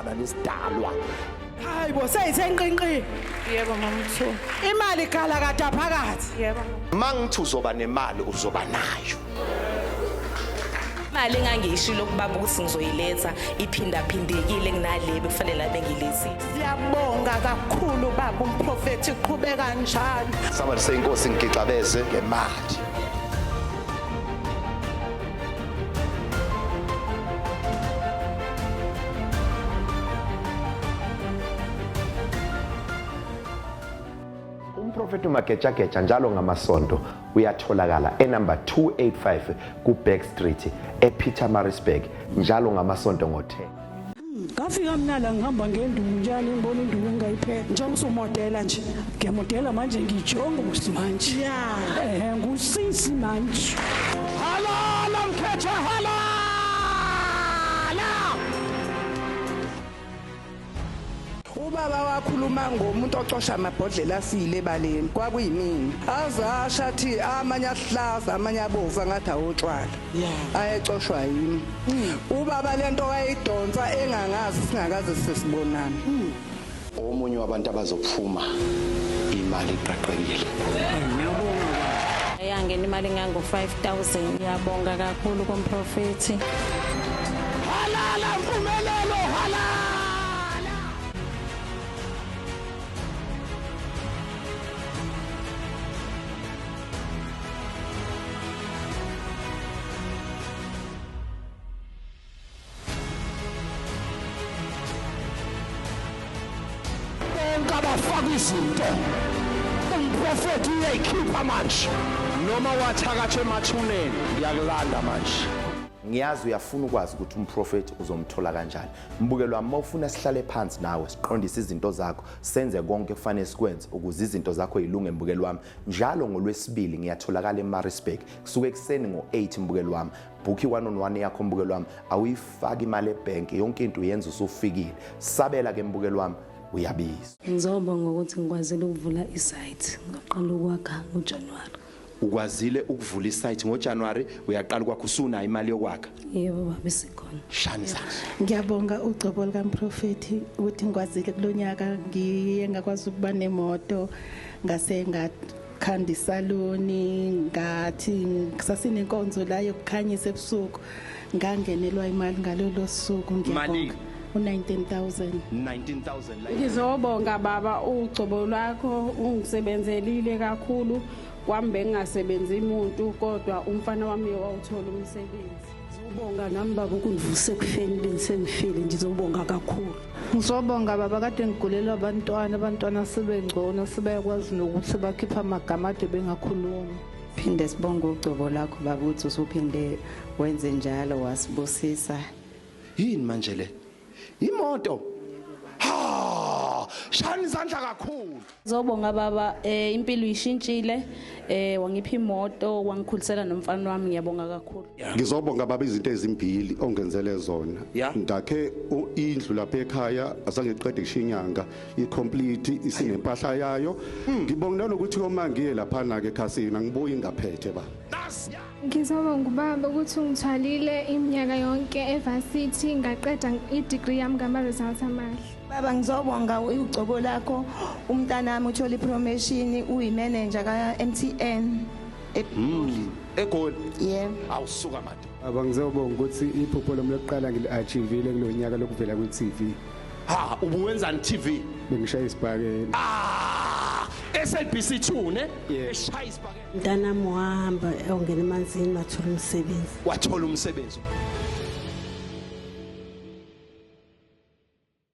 Sihlangana nesidalwa. Hayi bo, seyithe nqinqi. Yebo mama Mthu. Imali ikhala kade phakathi. Yebo. Mangithi uzoba nemali uzoba nayo. Imali engangiyishilo kubaba ukuthi ngizoyiletha iphindaphindekile kunale bekufanele bengilethile. Siyabonga kakhulu baba umprofethi, qhubeka njalo. Somebody say inkosi ngigixabeze ngemali. Umprofeti uMagejageja njalo ngamasonto uyatholakala enumber 285 kuBack Street ePietermaritzburg njalo ngamasonto ngo-10. Ngafika mina la ngihamba ngenduku njalo ngibona induku engayiphethe. Njengoba usumodela nje. Ngiyamodela manje ngijongo manje. Yeah. Eh ngusisi manje. Halala mkhethe halala! Ubaba wakhuluma ngomuntu ocosha amabhodlela afile ebaleni, kwakuyimina. Azasha athi amanye ahlaza amanye abovu angathi awotshwala. Ayecoshwa yimi. Ubaba lento wayidonsa engangazi singakaze sesibonana. Omunye wabantu abazophuma imali iqaqekile. Yangena imali engango 5000. Ngiyabonga kakhulu kumprofethi. Halala mpumelelo halala! Bonke abafaka izinto umprofethi uyayikhipha manje noma wathakatha emathuneni ngiyakulanda manje. Ngiyazi uyafuna ukwazi ukuthi umprofethi uzomthola kanjani. Mbukelo wami, mawufuna sihlale phansi nawe siqondise izinto zakho, senze konke kufanele sikwenze ukuze izinto zakho yilunge mbukelo wami. Njalo ngolwesibili ngiyatholakala eMaritzburg kusuke ekuseni ngo-8 mbukelo wami. Book i-one on one yakho mbukelo wami, awuyifaki imali ebhenki, yonke into uyenza usufikile. Sabela ke mbukelo wami, uyabizwa. Ngizobonga ukuthi ngikwazile ukuvula isite ngaqala ukwakha ngoJanuary. Ukwazile ukuvula isite ngoJanuary, uyaqala ukwakha usunayo imali yokwakha. Yebo baba isikhona. Shani izandla. Ngiyabonga ugcobo likamprofethi ukuthi ngikwazile kulonyaka ngiye ngakwazi ukuba nemoto, ngase ngakhanda isaloni, ngathi sasinenkonzo la yokukhanyisa ebusuku, ngangenelwa imali ngalolo suku. Malini? Ngiyabonga. U-19,000. 19,000 la. Ngizobonga baba ugcobo lwakho ungisebenzelile kakhulu, kwami bengingasebenzi umuntu kodwa umfana wami wawuthola umsebenzi. Ngizobonga nami baba ukundivuse ekufeni bengisengifile, ngizobonga kakhulu. Ngizobonga baba, kade ngigulelwa abantwana, abantwana sebengcono, sebeyakwazi nokuthi bakhipha amagama ade bengakhulumi. Phinde sibonge ugcobo lakho baba ukuthi usuphinde wenze njalo wasibusisa. Yini manje le? Imoto. Ha! Shani izandla kakhulu. Ngizobonga baba, impilo ishintshile, wangipha imoto, wangikhulisela nomfana wami, ngiyabonga kakhulu. Ngizobonga baba izinto ezimbili ongenzele zona. Ngakhe indlu lapha ekhaya azange ngiqede ngisho inyanga, i-complete isinempahla yayo. Ngibonga nanokuthi uma ngiye lapha na ke ekhasini angibuyi ngaphethe ba. Ngizobonga ubaba ukuthi ungithwalile iminyaka yonke evarsity, ngaqeda i-degree yami ngama results amahle. Baba ngizobonga ugcobo lakho, umntanami uthola ipromotion, uyimanager ka MTN. Egoli. Yebo. Awusuka manje. Baba ngizobonga ukuthi iphupho lami lokuqala ngili-achievile kulonyaka lokuvela kwi-TV. Ha, ubuwenzani TV? Bengishaya isibhakela. SABC 2 ne? Eshaya isibhakela. Mntanami wahamba ongena emanzini wathola umsebenzi. Wathola umsebenzi.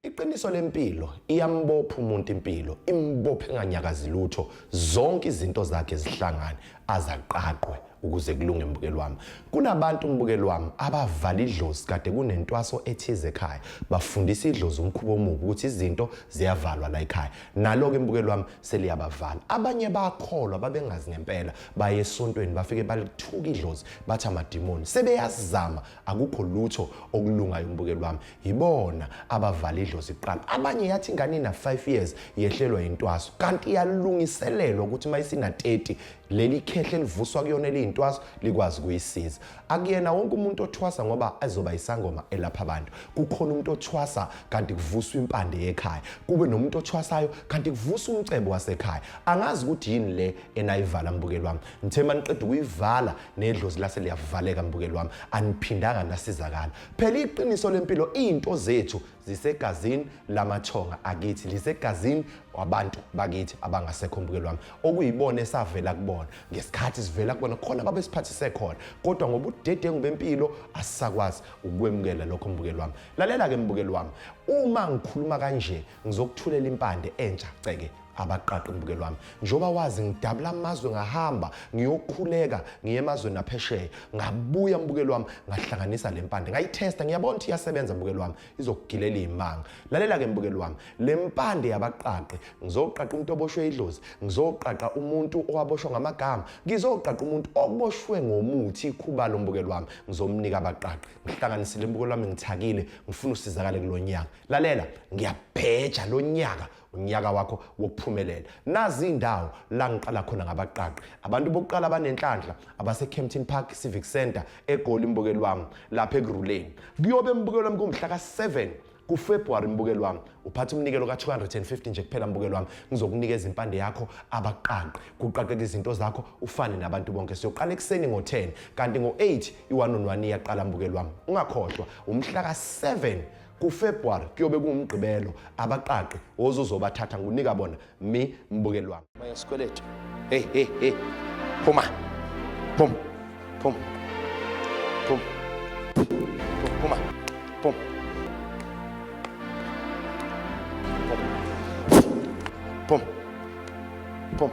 Iqiniso lempilo iyambopha umuntu, impilo imbophe enganyakazi lutho, zonke izinto zakhe zihlangane azaqaqwe ukuze kulunge mbukelo wami. Kunabantu mbukelo wami abavala idlozi kade kunentwaso ethize ekhaya, bafundisa idlozi umkhuba omubi ukuthi izinto ziyavalwa la ekhaya, nalo-ke mbukelo wami seliyabavala. Abanye bakholwa babengazi ngempela, baye esontweni bafike balithuka idlozi bathi amadimoni, sebeyazama akukho lutho okulungayo mbukelo wami. Yibona abavala idlozi kuqala. Abanye yathi ingane ina 5 years yehlelwa intwaso, kanti iyalungiselelwa ukuthi uma isina 30 Leli khehle livuswa kuyona eliyintwaso likwazi ukuyisiza. Akuyena wonke umuntu othwasa ngoba ezoba isangoma elapha abantu. Kukhona umuntu othwasa kanti kuvuswa impande yekhaya, kube nomuntu othwasayo kanti kuvuswa umcebo wasekhaya. Angazi ukuthi yini le enayivala mbukeli wami. Ngithe maniqeda ukuyivala nedlozi lase liyavaleka mbukeli wami, aniphindanga nasizakala. Phela iqiniso lempilo, izinto zethu zisegazini lamathonga akithi, lisegazini wabantu bakithi abangasekho mbukeli wami, okuyibona esavela kubona ngesikhathi sivela kubona khona babesiphathise khona, kodwa ngobudedengu bempilo asisakwazi ukwemukela lokho mbukeli wami. Lalela-ke mbukeli wami, uma ngikhuluma kanje ngizokuthulela impande entsha ceke abaqaqi mbukeli wami. Njengoba wazi ngidabula amazwe, ngahamba ngiyokhuleka ngiye emazweni aphesheya, ngabuya mbukeli wami ngahlanganisa le mpande, ngayithesta, ngiyabona ukuthi iyasebenza mbukeli wami, izokugilela iy'manga. Lalela-ke mbukeli wami, le mpande yabaqaqi, ngizoqaqa umuntu oboshwe idlozi, ngizoqaqa umuntu owaboshwa ngamagama, ngizoqaqa umuntu oboshwe ngomuthi ikhubalo mbukeli wami, ngizomnika abaqaqi. Ngihlanganisile mbukeli wami, ngithakile, ngifuna usizakale kulo nyaka. Lalela, ngiyabheja lo nyaka unyaka wakho wokuphumelela. Nazi indawo la ngiqala khona ngabaqaqi. Abantu bokuqala abanenhlanhla abase-Kempton Park Civic Centre eGoli mbukeli wami, lapha ekuruleni. Kuyobe mbukeli wami kumhla ka-7 kuFebruary mbukeli wami. Uphatha umnikelo ka-250 nje kuphela mbukeli wami, ngizokunikeza impande yakho abaqaqi, kuqaqeka izinto zakho ufane nabantu bonke. Siyoqala ekuseni ngo-10 kanti ngo-8 i-1 on 1 iyaqala mbukeli wami. Ungakhohlwa umhla ka-7 kuFebruary kuyobe kuwumgqibelo, abaqaqi ozozobathatha ngunika bona mi mbukeli wami. Mayesikweletu. Hey hey hey. Phuma. Phuma. Phuma. Phuma. Phuma. Phuma. Phuma. Phuma. Phuma.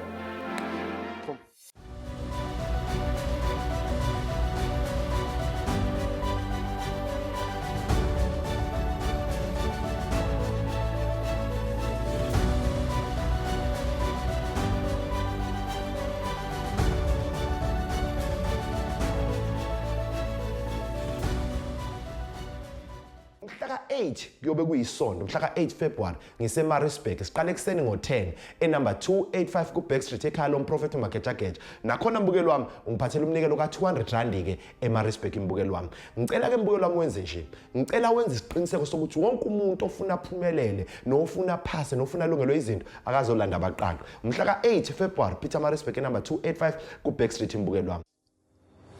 Mhla ka-8 kuyobe kuyisonto, mhla ka-8 February ngiseMaritzburg, siqala ekuseni ngo-10 enumber 285 ku-Back Street ekhaya lomprofethi uMagejageja. Nakhona mbukeli wami ungiphathela umnikelo ka-200 rand-ke eMaritzburg mbukeli wami. Ngicela-ke mbukeli wami wenze nje, ngicela wenze isiqiniseko sokuthi wonke umuntu ofuna aphumelele nofuna aphase nofuna alungelwe izinto akazolanda abaqaqi. Mhla ka-8 February Pietermaritzburg enumber 285 ku-Back Street mbukeli wami.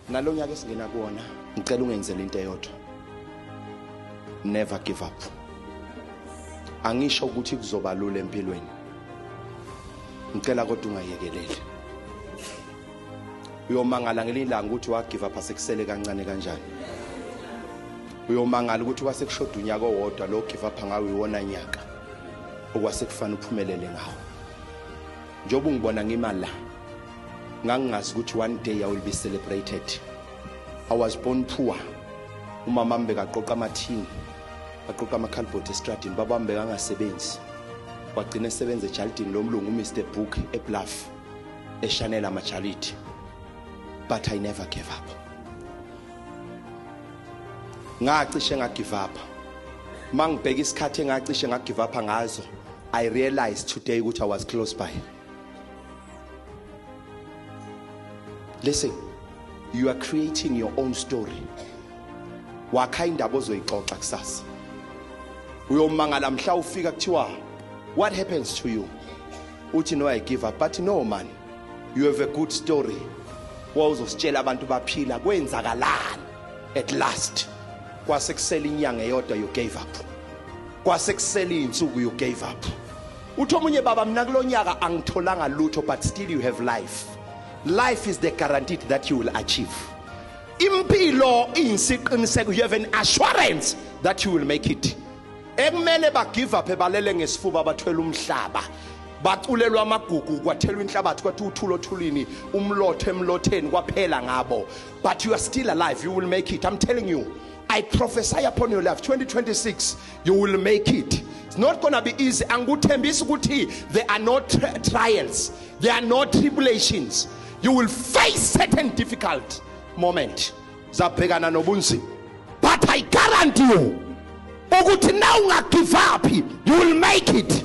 Nalo nyaka esingena kuwona, ngicela ungenzele into eyodwa. Never give up. Angisho ukuthi kuzoba lula empilweni. Ngicela kodwa ungayekeleli. Uyomangala ngelinye ilanga ukuthi wa give up asekusele kancane kanjani. Uyomangala ukuthi kwase kushoda unyaka owodwa lo give up ngawo iwona nyaka okwase kufana uphumelele ngawo. Njengoba ungibona ngima la, ngangingazi ukuthi one day I will be celebrated. I was born poor. Umama wami bekaqoqa amathini, aqoqa amakhalibhodi estradini, baba wami bekangasebenzi. Wagcina esebenza ejalidini lomlungu uMr Book eBluff, eshanela amajalidi. But I never gave up. Ngacishe ngagive up. Mangibheka isikhathi engacishe ngagive up ngazo, I realized today ukuthi I was close by. Listen, you are creating your own story. Wakha indaba ozoyixoxa kusasa. Uyomangala mhla ufika kuthiwa what happens to you? Uthi no, I give up. But no man, you have a good story. Wawuzositshela abantu baphila kwenzakalani at last. Kwase kusela inyanga eyodwa, you gave up. Kwase kusela izinsuku, you gave up. Uthi omunye, baba mina kulonyaka angitholanga lutho, but still you have life. Life is the guarantee that you will achieve. Impilo iyisiqiniseko, you have an assurance that you will make it. Ekumele ba give up ebalele ngesifuba, bathwele umhlaba, baculelwa amagugu, kwathelwa inhlabathi, kwathi uthulo othulini, umlotho emlotheni, kwaphela ngabo. But you are still alive, you will make it. I'm telling you, I prophesy upon your life, 2026 you will make it. It's not going to be easy. Angikuthembisi ukuthi there are no trials, there are no tribulations. You will face certain difficult moment, zabhekana nobunzima, but I guarantee you ukuthi na ungagive up, you will make it.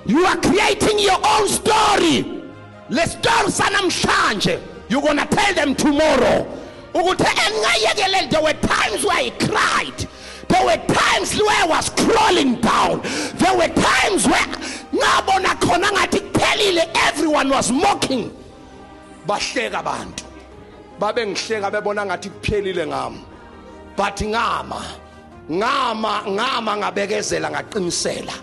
You are creating your own story. Le story sanamhlanje you gonna tell them tomorrow ukuthi engayekeleli. There were times where I cried, there were times where I was crawling down, there were times where ngabona khona ngathi kuphelile. Everyone was mocking, bahleka abantu, babengihleka bebona ngathi kuphelile ngami, but ngama ngama ngama, ngabekezela, ngaqinisela.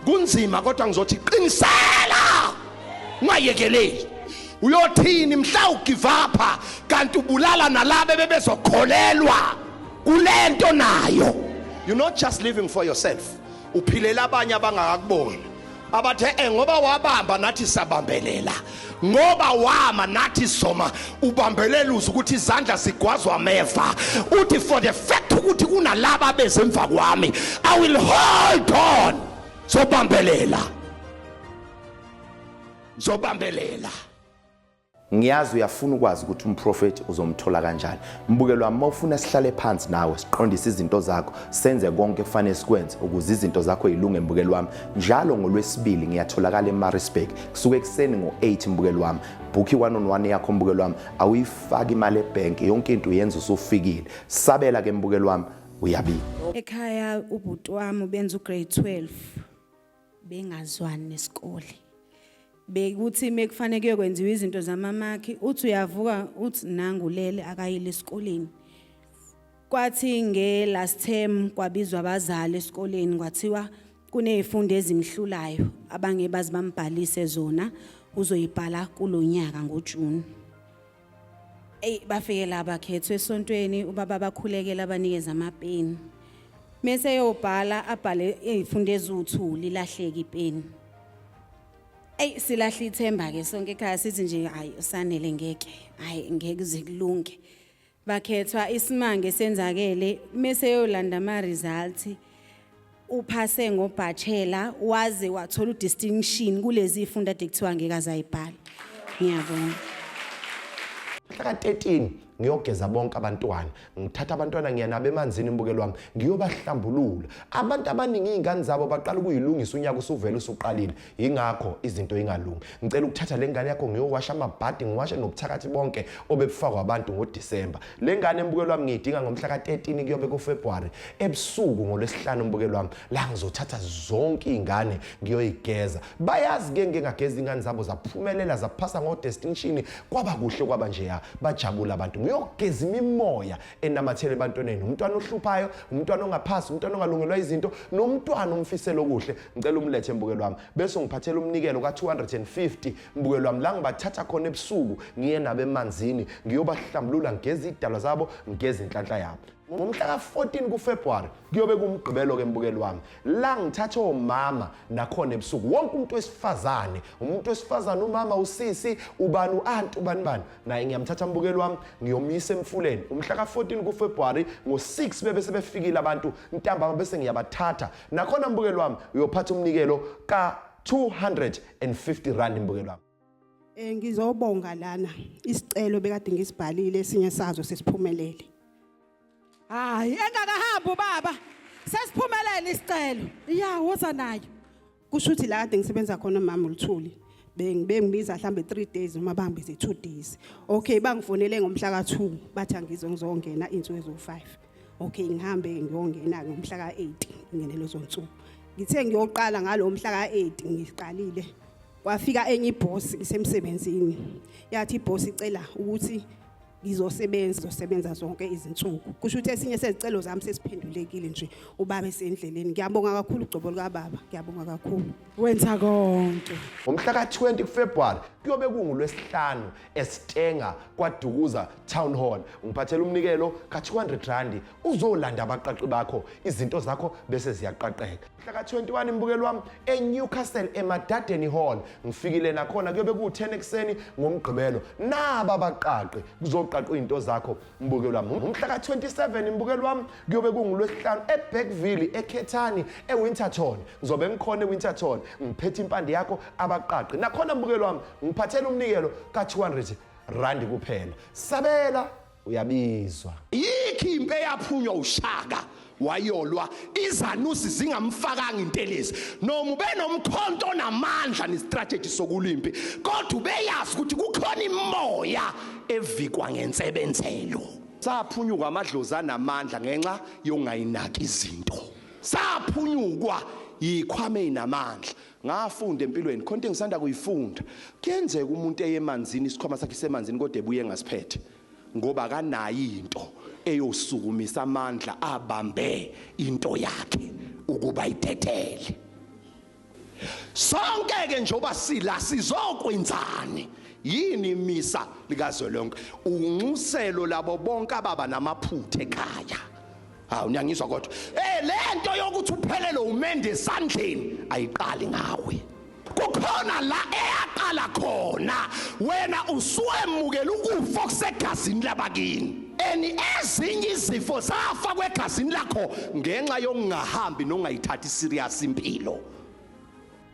Kunzima, kodwa ngizothi qinisela, ungayekeleli. Uyothini mhla ugive up kanti ubulala nalabo bebezokholelwa kulento nayo? You're not just living for yourself, uphilela abanye abangakakuboni, abathe ngoba wabamba nathi sabambelela, ngoba wama nathi soma. Ubambelela uze ukuthi izandla zigwazwa ameva, uthi for the fact ukuthi kunalaba abezemva kwami, I will hold on. Sobambelela, zobambelela. Ngiyazi uyafuna ukwazi ukuthi umprofeti uzomthola kanjani. Mbukelo wami, mawufuna sihlale phansi nawe, siqondise izinto zakho, senze konke kufanele sikwenze ukuze izinto zakho yilunge, mbukelo wami, njalo ngolwesibili ngiyatholakala eMaritzburg, kusuke ekuseni ngo-8. Mbukelo wami, book i-one on one yakho, mbukelo wami. Awuyifaki imali ebhenki, yonke into uyenza usufikile. Sabela ke, mbukelo wami, uyabika. Ekhaya ubhuti wami ubenza ugrade 12, bengazwani nesikole. Bekuthi mekufanele kuyokwenziwa izinto zamamakhi, uthi uyavuka uthi nangulele, akayile esikoleni. Kwathi nge last term kwabizwa abazali esikoleni, kwathiwa kunezifundo ezimhlulayo abangebazi bambhalise zona, uzoyibhala kulonyaka ngoJune. Ey, bafike la bakhethwe esontweni, ubaba bakhulekela, abanikeza amapeni. Mase yobhala, abhale izifundo eziwu2, lilahleka ipeni. Ey, silahla ithemba ke sonke ekhaya, sithi nje hayi, usanele, ngeke, hayi, ngeke kuze kulunge. Bakhethwa, isimange senzakele, mase yolanda ama results, uphase ngobachelor, waze wathola udistinction kulezi ifundo ade kuthiwa ngeke azayibhala. Ngiyabonga. Mhla ka-13 ngiyogeza bonke abantwana, ngithatha abantwana ngiya nabo emanzini, mbukelo wami, ngiyobahlambulula. Abantu abaningi iy'ngane zabo baqala ukuyilungisa unyaka usuvele usuqalile, yingakho izinto ingalungi. Ngicela ukuthatha le ngane yakho ngiyowasha amabhadi, ngiwashe nobuthakathi bonke obebufakwa abantu ngoDisemba. Le ngane, mbukelo wami, ngiyidinga ngomhla ka-13, kuyobe kuFebruwari ebusuku ngolwesihlanu, mbukelo wami, la ngizothatha zonke iy'ngane ngiyoyigeza. Bayazi-ke ngingageza iy'ngane zabo zaphumelela, zaphasa ngo-distinction, kwaba kuhle, kwaba njeya, bajabula abantu. Ngiyogeza imimoya enamathele ebantwaneni, umntwana ohluphayo, umntwana ongaphasi, umntwana ongalungelwa izinto, nomntwana umfisela okuhle. Ngicela umlethe, mbukelo wami, bese ungiphathela umnikelo ka-250, mbukelo wami, la ngibathatha khona ebusuku ngiye nabo emanzini ngiyobahlambulula, ngigeza iy'dalwa zabo, ngigeza inhlanhla yabo. Ngomhla ka-14 kuFebruwari kuyobe kumgqibelo-ke, mbukelo wami, la ngithatha omama nakhona ebusuku, wonke umuntu wesifazane, umuntu wesifazane, umama, usisi, ubani, u-anti, ubani bani, naye ngiyamthatha, mbukelo wami, ngiyomisa emfuleni umhla ka-14 kuFebruwari ngo-6, bebe sebefikile abantu ntambama, bese ngiyabathatha nakhona. Mbukelo wami, uyophatha umnikelo ka-250 rand, mbukelo wami. Ngizobonga lana, isicelo bekade ngisibhalile esinye sazo sesiphumelele. Hayi, engakahambi ubaba sesiphumelele isicelo. Ya, woza nayo. Kusho ukuthi la kade ngisebenza khona, mama uLuthuli, bengibiza mhlambe 3 days noma bangibize 2 days. Okay, bangifonele ngomhla ka2, bathi angizo ngizongena insuku ezo5. Okay, ngihambe ngiyongena ngomhla ka8, ngingene lezo nsuku. Ngithe ngiyoqala ngalo mhla ka8, ngiqalile. Kwafika enye iboss isemsebenzini. Yathi iboss icela ukuthi ngizosebenza, ngizosebenza zonke izinsuku. Kusho ukuthi esinye sezicelo zami sesiphendulekile nje ubaba esendleleni. Ngiyabonga kakhulu ugcobo lika baba, ngiyabonga kakhulu. Wenza konke. Ngomhla ka-20 kuFebruwari kuyobe kungulwesihlanu eStanger kwaDukuza Town Hall, ungiphathela umnikelo ka-200 randi, uzolanda abaqaqi bakho, izinto zakho bese ziyaqaqeka. Mhla ka-21, mbukelo wami, eNewcastle eMadadeni Hall ngifikile nakhona, kuyobe kuwu-10 ekuseni ngomgqibelo, naba abaqaqi, kuzoqaqwa iy'nto zakho, mbukelo wami. Umhla ka-27, mbukelo wami, kuyobe kungulwesihlanu eBergville eKhethani eWinterton, ngizobe ngikhona eWinterton, ngiphethe impande yakho, abaqaqi nakhona, mbukelo wami, ngiphathela umnikelo ka-200 randi kuphela. Sabela, uyabizwa. Yikho impi eyaphunywa uShaka. Wayolwa izanusi zingamfakanga intelezi noma ube nomkhonto onamandla nestrategy sokulimpi, kodwa ubeyazi ukuthi kukhona imoya evikwa ngensebenzelo. Saphunyukwa amadlozi anamandla ngenxa yongayinaki izinto. Saphunyukwa yikhwama enamandla. Ngafunda empilweni khonto engisanda kuyifunda. Kuyenzeka umuntu eye emanzini, isikhwama sakhe semanzini, kodwa ebuye engasiphethe ngoba kanayo into eyosukumisa amandla abambe into yakhe ukuba idedele. Sonke ke njengoba sila sizokwenzani? Yini imisa likazwelonke? Unxuselo labo bonke ababa namaphutha ekhaya. Hawu, niyangizwa kodwa? Lento yokuthi uphelele umende esandleni ayiqali ngawe. Kukhona la eyaqala khona, wena usuwemukela ukufa okusegazini labakini. Eni ezinye izifo zafa kwegazini lakho ngenxa yokungahambi nongayithathi serious impilo.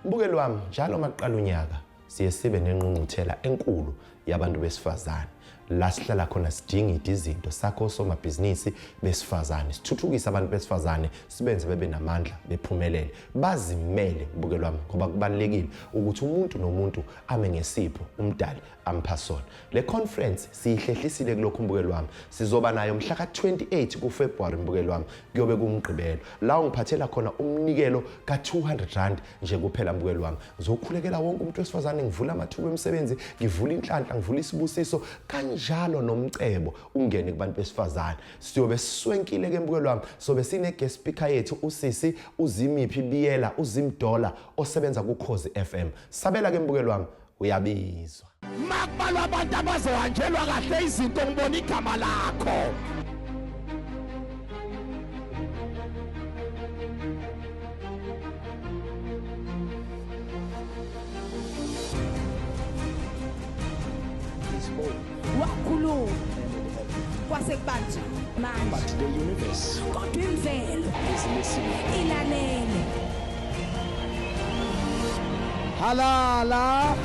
Mbukeli wami, njalo maqala unyaka siye sibe nengqungquthela enkulu yabantu besifazane la sihlala khona sidingida izinto sakho osomabhizinisi besifazane, sithuthukise abantu besifazane, sibenze bebe namandla, bephumelele, bazimele. Mbukeli wami, ngoba kubalulekile ukuthi umuntu nomuntu ame ngesipho umdali ampha sona. Le conference siyihlehlisile kulokhu, mbukeli wami, sizoba nayo mhla ka-28 kuFebruary. Mbukeli wami, kuyobe kumgqibelo la ungiphathela khona umnikelo ka-200 rand nje kuphela. Mbukeli wami, ngizokhulekela wonke umuntu wesifazane, ngivula amathuba emisebenzi, ngivula inhlanhla, ngivula isibusiso kanjalo nomcebo ungene kubantu besifazane. Siyobe siswenkile ke, mbukeli wami, sobe sine guest speaker yethu usisi uZimiphi Biyela, uZimdola osebenza kuKhozi FM. Sabela ke, mbukeli wami, uyabizwa. Makubalwa abantu abazohanjelwa kahle izinto, ngibona igama lakho. Wakhuluma kwase kubanje manje. But the universe kodwa imvelo is listening. Ilalele. Halala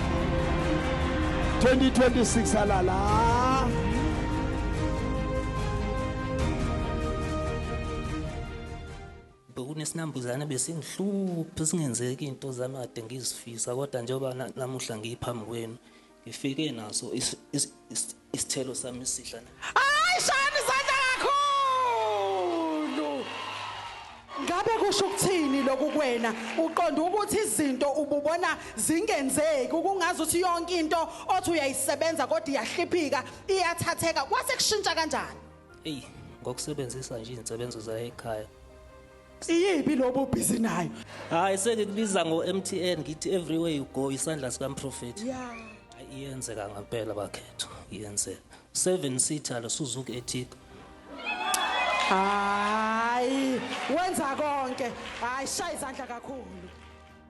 2026, halala. Bekunesinambuzane besingihlupha, singenzeki into zami kade ngizifisa, kodwa njengoba namuhla ngiphambi kwenu ngifike naso isithelo sami esihla. Hayi, shayani izandla kakhulu. Ngabe kusho ukuthini lokhu kuwena? Uqonda ukuthi izinto ububona zingenzeki, ukungazi ukuthi yonke into othi uyayisebenza kodwa iyahliphika, iyathatheka, kwase kushintsha kanjani? Eyi, ngokusebenzisa nje izinsebenzo zayo ekhaya. Iyiphi lobu busy nayo? Hayi, sengikubiza ngo-MTN, ngithi everywhere you go isandla sikamprofethi. Hayi, iyenzeka ngempela bakhetho, iyenzeka. 7 seater lo Suzuki Ertiga. Hayi, wenza konke. Hayi, shaya izandla kakhulu.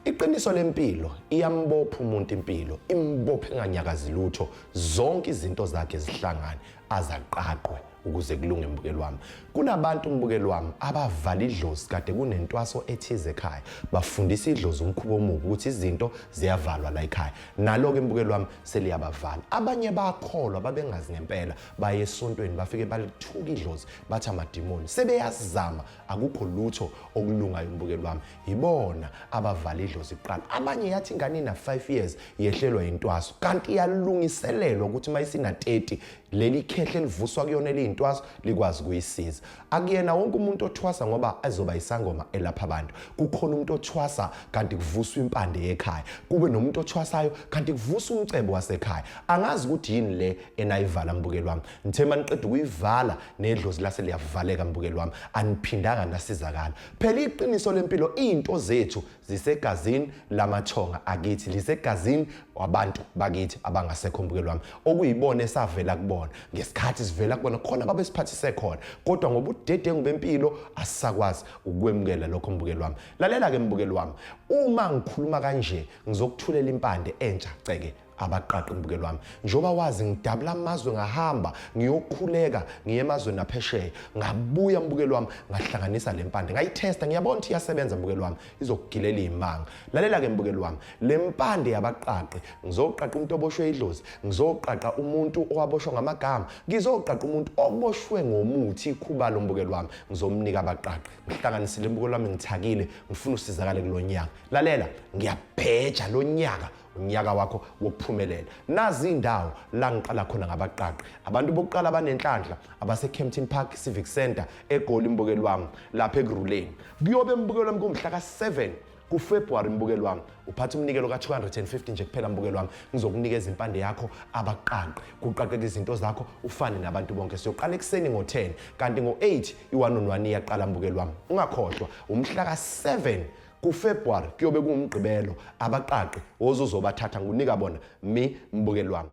Iqiniso lempilo iyambopha umuntu, impilo imbophe enganyakazi lutho, zonke izinto zakhe zihlangane azaqaqwe ukuze kulunge. Mbukeli wami, kunabantu, mbukeli wami, abavala idlozi kade kunentwaso ethize ekhaya, bafundisa idlozi umkhuba omubi ukuthi izinto ziyavalwa la ekhaya. Nalo-ke, mbukeli wami, seliyabavala. Abanye bakholwa babengazi ngempela, baye esontweni, bafike balithuka idlozi, bathi amadimoni. Sebeyazama, akukho lutho okulungayo. Mbukeli wami, yibona abavala idlozi kuqala. Abanye yathi ingane ina-5 years yehlelwa intwaso, kanti iyalungiselelwa ukuthi uma isina-30 leli khehle elivuswa kuyona eliyintwaso likwazi ukuyisiza. Akuyena wonke umuntu othwasa ngoba ezoba isangoma elapha abantu. Kukhona umuntu othwasa kanti kuvuswa impande yekhaya, kube nomuntu othwasayo kanti kuvuswa umcebo wasekhaya. Angazi ukuthi yini le enayivala, mbukeli wami. Ngithe maniqeda ukuyivala nedlozi lase liyavaleka, mbukeli wami, aniphindanga nasizakala. Phela iqiniso lempilo, izinto zethu zisegazini lamathonga akithi, lisegazini wabantu bakithi abangasekho, mbukeli wami, okuyibona esavela kubona ngesikhathi sivela kubona khona babesiphathise khona, kodwa ngoba ubudedengu bempilo asisakwazi ukwemukela lokho. Mbukeli wami, lalela ke, mbukeli wami, uma ngikhuluma kanje ngizokuthulela impande entsha ceke. Abaqaqi mbukelo wami, njengoba wazi ngidabula amazwe, ngahamba ngiyokhuleka, ngiye emazweni aphesheya, ngabuya mbukelo wami, ngahlanganisa le mpande, ngayithesta, ngiyabona ukuthi iyasebenza mbukelo wami, izokugilela iy'manga. Lalela-ke mbukelo wami, le mpande yabaqaqi, ngizoqaqa umuntu oboshwe idlozi, ngizoqaqa umuntu owaboshwa ngamagama, ngizoqaqa umuntu oboshwe ngomuthi ikhubalo mbukelo wami, ngizomnika abaqaqi. Ngihlanganisile mbukelo wami, ngithakile, ngifuna usizakale kulo nyaka. Lalela, ngiyabheja lo nyaka unyaka wakho wokuphumelela. Nazi indawo la ngiqala khona ngabaqaqi. Abantu bokuqala abanenhlanhla abase-Kempton Park Civic Centre eGoli mbukelo wami, lapha ekuruleni. Kuyobe mbukelo wami kumhla ka-7 kuFebruary mbukelo wami. Uphatha umnikelo ka-250 nje kuphela mbukelo wami, ngizokunikeza impande yakho abaqaqi, kuqaqeka izinto zakho ufane nabantu bonke. Siyoqala ekuseni ngo-10 kanti ngo-8 i-1 on 1 iyaqala mbukelo wami. Ungakhohlwa umhla ka-7 kuFebruary kuyobe kuwumgqibelo, abaqaqi wozozobathatha ngunika bona mi mbukelo wami.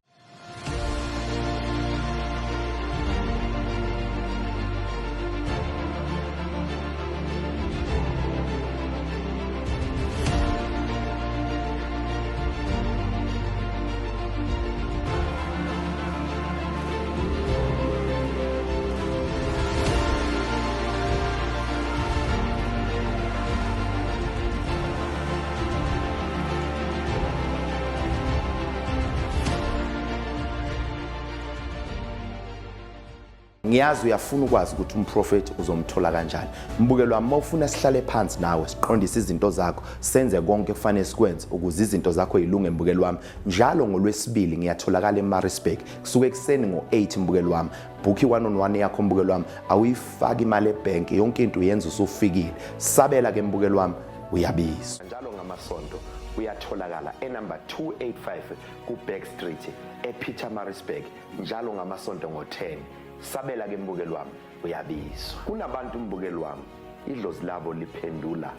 Ngiyazi uyafuna ukwazi ukuthi umprofethi uzomthola kanjani. Mbukelo wami, mawufuna sihlale phansi nawe siqondise izinto zakho, senze konke kufanele sikwenze ukuze izinto zakho zilunge mbukelo wami. Njalo ngolwesibili ngiyatholakala eMaritzburg, kusuke ekuseni ngo-8 mbukelo wami. Book i-one on one yakho mbukelo wami, awuyifaki imali ebhenki, yonke into uyenza usufikile. Sabela ke mbukelo wami, uyabizwa. Njalo ngamasonto uyatholakala enumber 285 ku-Back Street ePietermaritzburg, njalo ngamasonto ngo-10. Sabela ke mbukelo wami, uyabizwa. Kunabantu mbukelo wami idlozi labo liphendula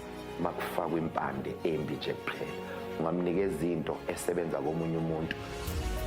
makufakwa impande embi nje kuphela. Ungamnikeza into esebenza komunye umuntu,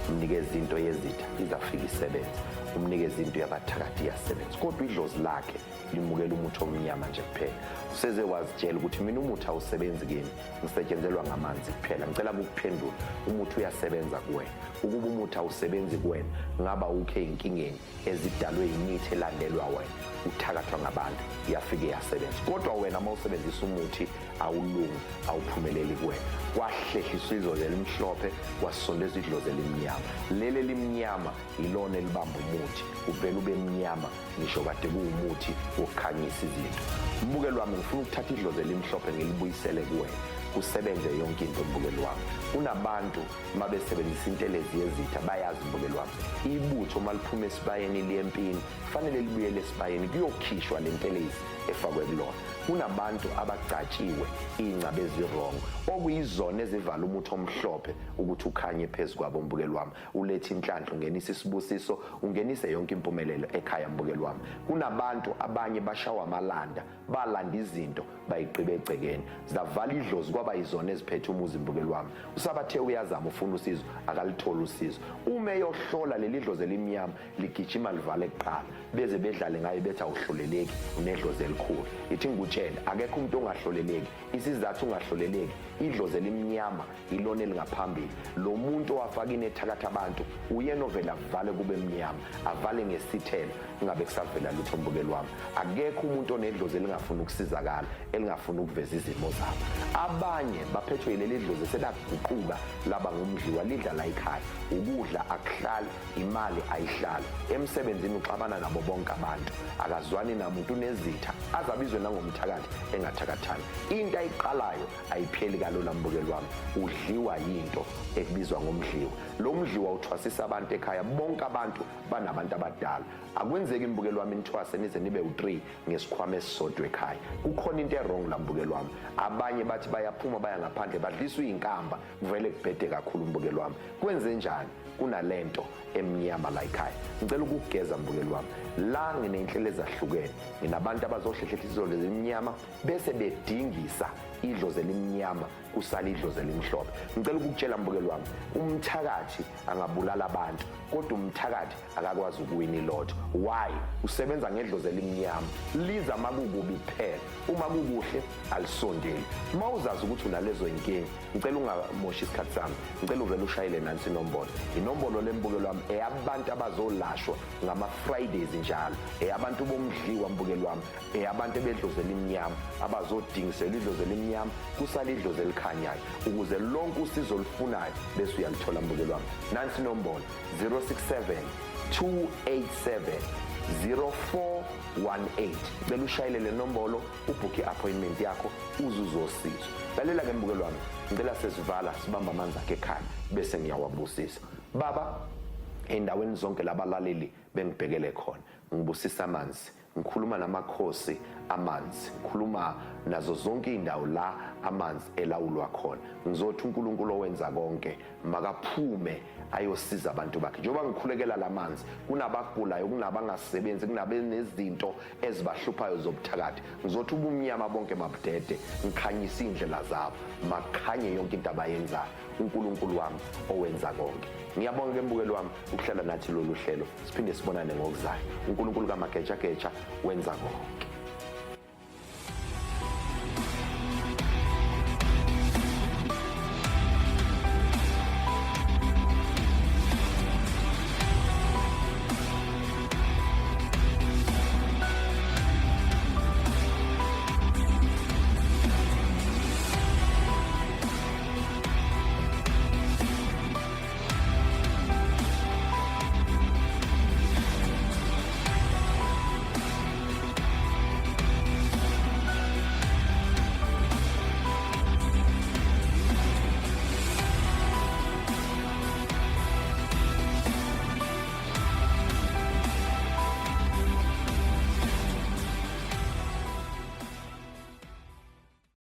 umnikeza into yezitha izafika isebenze, umnikeza into yabathakathi iyasebenza, kodwa idlozi lakhe limukela umuthi omnyama nje kuphela. Useze wazitshela ukuthi mina umuthi awusebenzi kimi, ngisetshenzelwa ngamanzi kuphela. Ngicela ukukuphendula, umuthi uyasebenza kuwena. Ukuba umuthi awusebenzi kuwena, ngaba ukhe ey'nkingeni ezidalwe yimithi elandelwa wena, uthakathwa ngabantu, iyafike yasebenza. Kodwa wena uma usebenzisa umuthi awulungi, awuphumeleli kuwena. Kwahlehliswa idlozi elimhlophe, kwasondezwa idlozi elimnyama. Leli elimnyama ilona elibamba umuthi, uvele ube mnyama ngisho kade kuwumuthi wokukhanyisa izinto. Mbukelo wami, ngifuna ukuthatha idlozi elimhlophe ngilibuyisele kuwena, kusebenze yonke into mbukelo wami. Kunabantu uma besebenzisa intelezi yezitha bayazi mbukelo wami, ibutho uma liphuma esibayeni liye empini kufanele libuyele esibayeni kuyokhishwa le ntelezi efakwe kulona. Kunabantu abagcatshiwe iy'ngcaba ezi-wrong okuyizona ezivala umuthi omhlophe ukuthi ukhanye phezu kwabo mbukelo wami, ulethe inhlanhla, ungenise isibusiso, ungenise yonke impumelelo ekhaya mbukelo wami. Kunabantu abanye bashawa amalanda, balanda izinto bayigqiba egcekeni, zavala idlozi kwaba yizona eziphethe umuzi mbukelo wami. Usabathe uyazama ufuna usizo, akalitholi usizo. Uma eyohlola leli dlozi elimnyama ligijima livale kuqala, beze bedlale ngaye bethi awuhloleleki, unedlozi elikhulu. Ithi ngikutshele, akekho umuntu ongahloleleki. Isizathu ungahloleleki, idlozi elimnyama ilona elingaphambili. Lo muntu owafaka inethakatha abantu uyena ovele avale kube mnyama, avale ngesithelo kungabe kusavela lutho mbukelo wami. Akekho umuntu onedlozi elingafuni ukusizakala, elingafuni ukuveza izimo zabo. Abanye baphethwe yileli dlozi selaguquka laba ngumdliwa, lidla la ekhaya, ukudla akuhlali, imali ayihlali, emsebenzini uxabana nabo bonke abantu, akazwani namuntu, unezitha, azabizwe nangomthakathi engathakathani. Into ayiqalayo ayipheli kalula mbukeli wami, udliwa yinto ekubizwa ngomdliwa. Lo mdliwa uthwasisa abantu ekhaya, bonke abantu banabantu abadala. Akwenzeki mbukeli wami nithwase nize nibe u-3 ngesikhwama esisodwa ekhaya. Kukhona into e-wrong la mbukeli wami. Abanye bathi bayaphuma baya ngaphandle badliswa iy'nkamba, kuvele kubhede kakhulu mbukeli wami. Kwenze njani? Kunalento emnyama la ekhaya. Ngicela ukugeza mbukeli wami. La nginey'nhlelo ezahlukene, nginabantu abazohlehlela idlozi elimnyama bese bedingisa idlozi elimnyama kusala idlozi elimhlophe. Ngicela ukukutshela mbukeli wami, umthakathi angabulala abantu, kodwa umthakathi akakwazi ukuwina ilotho. Why? Usebenza ngedlozi elimnyama, liza makukubi kuphela, uma kukuhle alisondeli. Uma uzazi ukuthi unalezo inkinga, ngicela ungamoshi isikhathi sami, ngicela uvele ushayele nansi inombolo. Inombolo lembukelo wami eyabantu abazolashwa ngama-Fridays njalo, eyabantu bomdliwa mbukelo wami, eyabantu ebedlozi elimnyama abazodingiselwa idlozi elimnyama kusala idlozi elikhanyayo, ukuze lonke usizo olufunayo bese uyalithola mbukelo wami. Nansi inombolo 067 287 0418. Cela ushayele le nombolo, ubhukhe i-appointment yakho, uze uzosizwa. Lalela ke mbukelo wami, ngicela sesivala sibamba amanzi akhe ekhaya bese ngiyawabusisa. Baba, endaweni zonke labalaleli bengibhekele khona, ngibusisa amanzi, ngikhuluma namakhosi amanzi, ngikhuluma nazo zonke indawo la amanzi elawulwa khona. Ngizothi uNkulunkulu owenza konke makaphume ayosiza abantu bakhe. Njengoba ngikhulekela lamanzi, kunabagulayo, kunabangasebenzi, kunabenezinto ezibahluphayo zobuthakathi. Ngizothi ubumnyama bonke mabudede, ngikhanyise indlela zabo, makhanye yonke into abayenzayo. uNkulunkulu wami owenza konke. Ngiyabonga ke mbukeli wami ukuhlala nathi lolu hlelo. Siphinde sibonane ngokuzayo. uNkulunkulu kamagejageja wenza konke.